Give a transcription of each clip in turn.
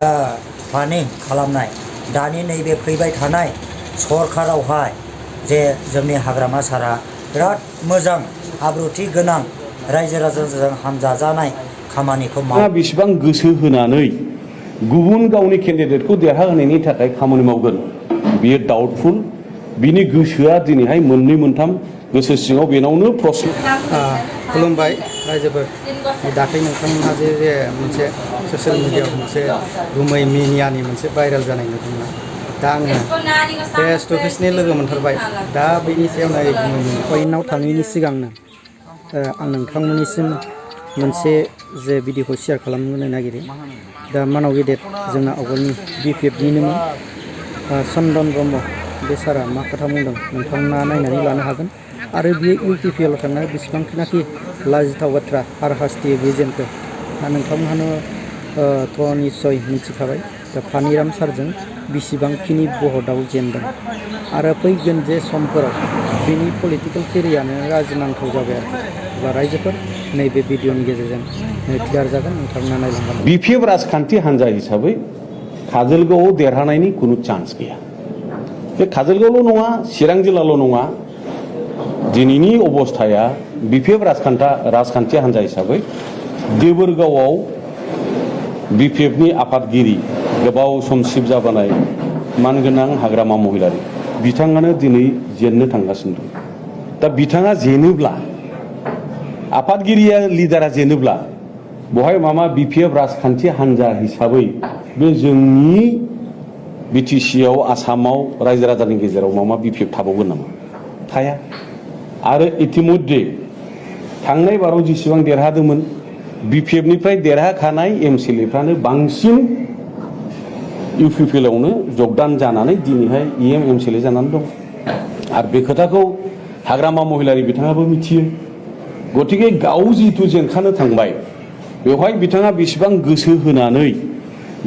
planning खालामनाय दानि नैबे फैबाय थानाय सरखारावहाय जे जोंनि हाग्रामा सारा बिराद मोजां आब्रुथि गोनां रायजो राजाजों हामजाजानाय खामानिखौ बेसेबां गोसो होनानै गुबुन गावनि केन्डिडेटखौ देरहाहोनायनि थाखाय खामानि मावगोन बियो डाउटफुल बिनि गोसोआ दिनैहाय मोननै मोनथाम गोसो सिङाव बेनावनो प्रश्न खुलुमबाय रायजोफोर दाख्लै नोंथांमोनहा जे मोनसे ससियेल मिडियाआव मोनसे गुमै मिनियानि मोनसे भाइरेल जानाय नुदोंमोन दा आङो फेस टु फेसनि लोगो मोनथारबाय दा बेनि सायाव नै पइन्टआव थाङैनि सिगांनो आं नोंथांमोननिसिम मोनसे जे भिडिअखौ शेयार खालामनो नागिरो दा मानाव गेदेर जोंना आवगोलनि BPFनिनोमोन चन्दन ब्रह्म बे सारा मा खोथा बुंदों नोंथांमोना नायनानै लानो हागोन आरो बियो UPPLआव थांनाय बेसेबांनाखि लाजिथाव बाथ्रा हारहास्ति बिजेनखौ दा नोंथांमोनहानो निस्सय मिथिखाबाय दा पानिराम सारजों बेसेबांखिनि भटआव जेनदों आरो फैगोन जे समफोराव बिनि पलिटिकेल केरियारनो लाजिनांथाव जाबाय आरो अब्ला रायजोफोर नैबे भिडिअनि गेजेरजों क्लियार जागोन नोंथांमोना नायलांगोन BPF राजखान्थि हान्जा हिसाबै काजलगावआव देरहानायनि खुनु चान्स गैया बे काजलगावल' नङा चिरां जिल्लाल' नङा दिनैनि अबस्थाया BPF राजखान्थि हान्जा हिसाबै देबोरगावआव BPFनि आफादगिरि गोबाव सम सिफ जाबोनाय मानगोनां हाग्रामा महिलारि बिथाङानो दिनै जेननो थांगासिनो दं दा बिथाङा जेनोब्ला आफादगिरिया लिडारा जेनोब्ला बहाय मामा BPF राजखान्थि हान्जा हिसाबै बे जोंनि BTCआव आसामाव रायजो राजानि गेजेराव मामा BPF थाबावगोन नामा थाया आरो इतिमध्य थांनाय बाराव जेसेबां देरहादोंमोन BPFनिफ्राय देरहाखानाय MCLAफ्रानो बांसिन UPPLआवनो जगदान जानानै दिनैहाय EM MCLA जानानै दं आरो बे खोथाखौ हाग्रामा महिलारि बिथाङाबो मिथियो गतिके गाव जिथु जेनखानो थांबाय बेवहाय बिथाङा बेसेबां गोसो होनानै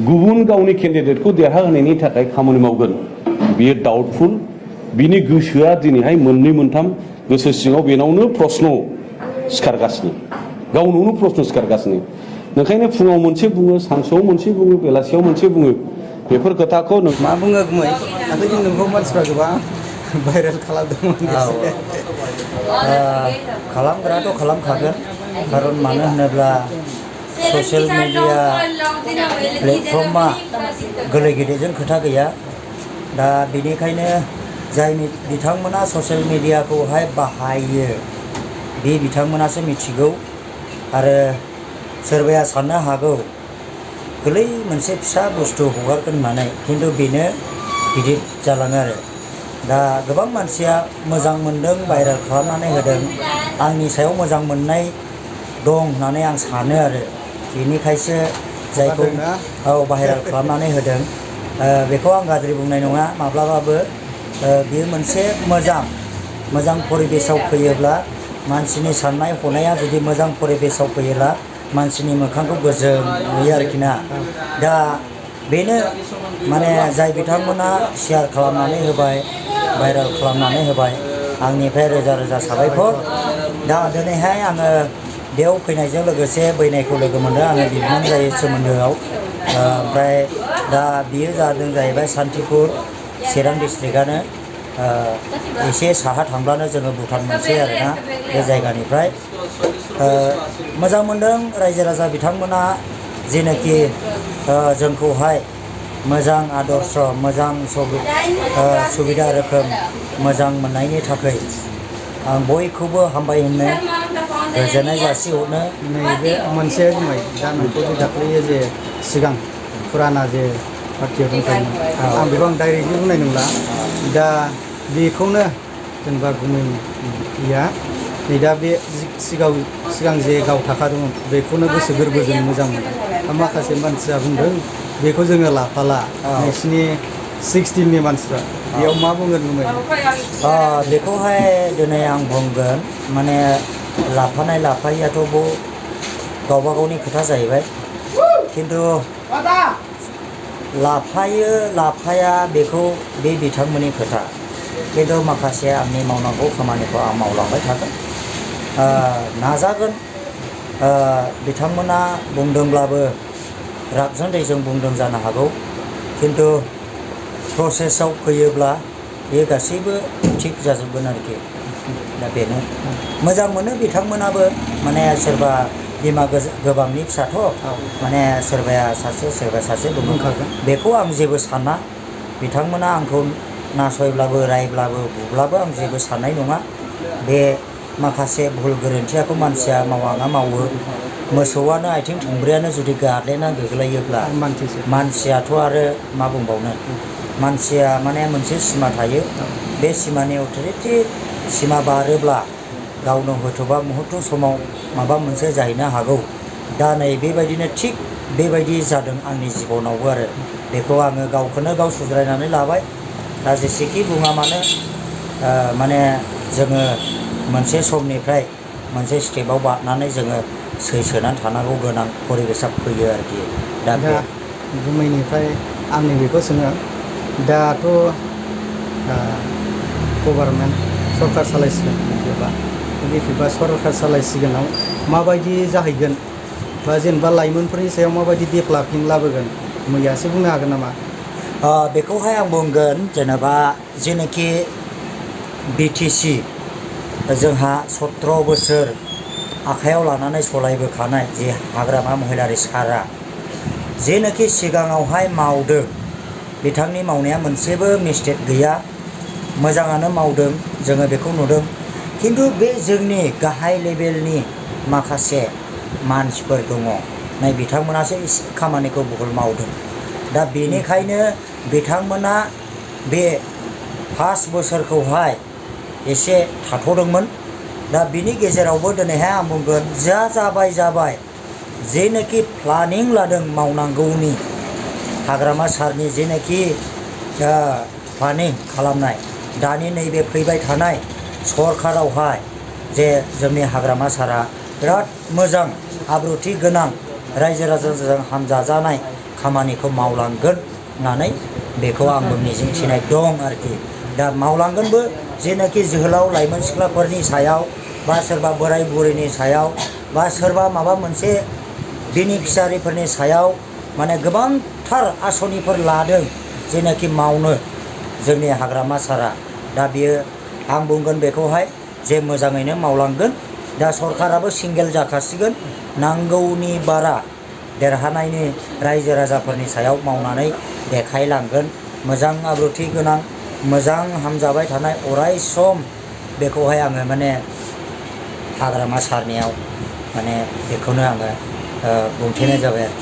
गुबुन गावनि केन्डिडेटखौ देरहाहोनायनि थाखाय खामानि मावगोन बियो डाउटफुल बिनि गोसोआ दिनैहाय मोननै मोनथाम गोसो सिङाव बेनावनो प्रश्न सिखारगासिनो गावनावनो प्रश्न सिखारगासिनो ओंखायनो फुङाव मोनसे बुङो सानसुआव मोनसे बुङो बेलासियाव मोनसे बुङो बेफोर खोथाखौ मा बुङो गुमै दाख्लै नोंखौ मानसिफ्रा गोबां भाइरेल खालामदोंमोन खालामग्राथ' खालामखागोन खारन मानो होनोब्ला ससियेल मिडिया प्लेटफर्मा गोरलै गिदिरजों खोथा गैया दा बेनिखायनो जाय बिथांमोना ससियेल मिडियाखौहाय बाहायो बे बिथांमोनासो मिथिगौ आरो सोरबाया साननो हागौ गोरलै मोनसे फिसा बुस्थु हगारगोन होननानै खिन्थु बेनो गिदिर जालाङो आरो दा गोबां मानसिया मोजां मोनदों भाइरेल खालामनानै होदों आंनि सायाव मोजां मोननाय दं होननानै आं सानो आरो बेनिखायसो जायखौ भाइरेल खालामनानै होदों बेखौ आं गाज्रि बुंनाय नङा माब्लाबाबो बेयो मोनसे मोजां परिबेसाव फैयोब्ला मानसिनि साननाय हनाया जुदि मोजां परिबेसाव फैयोब्ला मानसिनि मोखांखौ गोजों नुयो आरोखि ना दा बेनो माने जाय बिथांमोना शेयार खालामनानै होबाय भाइरेल खालामनानै होबाय आंनिफ्राय रोजा रोजा साबायखर दा दिनैहाय आङो बेयाव फैनायजों लोगोसे बैनायखौ लोगो मोनदों आङो बिबोनां जायो सोमोन्दोआव ओमफ्राय दा बियो जादों जाहैबाय सान्तिपुर चिरां डिस्ट्रिक्टआनो एसे साहा थांब्लानो जोङो भुटान मोनसै आरोना बे जायगानिफ्राय मोजां मोनदों रायजो राजा बिथांमोना जेनाखि जोंखौहाय मोजां आदर्श मोजां सुबिदा रोखोम मोजां मोननायनि थाखाय आं बयखौबो हामबाय होनो गोजोननाय जासिहरनो नैबे मोनसे गुमै दा नोंखौ दाख्लै जे सिगां फुराना जे पार्टियाव दंखायोमोन आं बेखौ आं डाइरेक्टलि बुंनाय नंला दा बेखौनो जेनेबा गुमैया नै दा बे सिगां जे गाव थाखादोंमोन बेखौनो गोसो गोरबोजों मोजां मोनो माखासे मानसिया बुंदों बेखौ जोङो लाफाला नोंसिनि 16नि मानसिफ्रा बेयाव मा बुंगोन गुमै बेखौहाय दिनै आं बुंगोन माने लाफानाय लाफायैयाथ' गावबा गावनि खोथा जाहैबाय खिन्थु लाफाया बेखौ बे बिथांमोननि खोथा खिन्थु माखासे आंनि मावनांगौ खामानिखौ आं मावलांबाय थागोन नाजागोन बिथांमोना बुंदोंब्लाबो रागजों दैजों बुंदों जानो हागौ खिन्थु प्रसेसआव फैयोब्ला बे गासैबो थिग जाजोबगोन आरोखि दा बेनो मोजां मोनो बिथांमोनाबो माने सोरबा बिमा गोबांनि फिसाथ' माने सोरबाया सासे सोरबा सासे बुंखागोन बेखौ आं जेबो साना बिथांमोना आंखौ नासयब्लाबो रायब्लाबो बुब्लाबो आं जेबो साननाय नङा बे माखासे भुल गोरोन्थियाखौ मानसिया मावना मावो मोसौआनो आथिं थोंब्रैयानो जुदि गादलेना गोग्लैयोब्ला मानसियाथ' आरो मा बुंबावनो मानसिया माने मोनसे सिमा थायो बे सिमानि अथ'रिटि सिमा बारोब्ला गावनो हयथ'बा मुहुर्त समाव माबा मोनसे जाहैनो हागौ दा नै बेबायदिनो थिग बेबायदि जादों आंनि जिबनावबो आरो बेखौ आङो गावखौनो गाव सुद्रायनानै लाबाय दा जेसेखि बुङा मानो माने जोङो मोनसे समनिफ्राय मोनसे स्टेपाव बारनानै जोङो सैसोनानै थानांगौ गोनां परिबेसा फैयो आरोखि दा बे गुमैनिफ्राय आंनि बेखौ सोङो दाथ' गभार्नमेन्ट सरकार सालायसिगोन एबा सरकार सालायसिगोनाव माबायदि जाहैगोन बा जेनेबा लाइमोनफोरनि सायाव माबायदि डेभेलपमेन्ट लाबोगोन मैया एसे बुंनो हागोन नामा बेखौहाय आं बुंगोन जेनेबा जेनाखि BTC जोंहा 17 बोसोर आखायाव लानानै सलायबोखानाय जे हाग्रामा महिलारि सारा जेनाखि सिगाङावहाय मावदों बिथांनि मावनाया मोनसेबो मिस्टेक गैया मोजाङानो मावदों जोङो बेखौ नुदों खिन्थु बे जोंनि गाहाय लेभेलनि माखासे मानसिफोर दङ नै बिथांमोनासो एसे खामानिखौ भुल मावदों दा बेनिखायनो बिथांमोना बे 5 बोसोरखौहाय एसे थाथ'दोंमोन दा बिनि गेजेरावबो दिनैहाय आं बुंगोन जाबाय जेनाखि प्लानिं लादों मावनांगौनि हाग्रामा सारनि जेनाखि प्लानिं खालामनाय दानि नैबे फैबाय थानाय सरकारावहाय जे जोंनि हाग्रामा सारा बिराद मोजां आब्रुथि गोनां रायजो राजाजों हामजाजानाय खामानिखौ मावलांगोन होननानै बेखौ आंबो मिजिंथिनाय दं आरोखि दा मावलांगोनबो जेनाखि जोहोलाव लाइमोन सिख्लाफोरनि सायाव बा सोरबा बोराय बुरैनि सायाव बा सोरबा माबा मोनसे बेनिफिसारिफोरनि सायाव माने गोबांथार आसनिफोर लादों जेनाखि मावनो जोंनि हाग्रामा सारा दा बियो आं बुंगोन बेखौहाय जे मोजाङैनो मावलांगोन दा सरकाराबो सिंगेल जाखासिगोन नांगौनि बारा देरहानायनि रायजो राजाफोरनि सायाव मावनानै देखायलांगोन मोजां आब्रुथि गोनां मोजां हामजाबाय थानाय अराय सम बेखौहाय आङो माने हाग्रामा सारनियाव माने बेखौनो आङो बुंथिनाय जाबाय आरोखि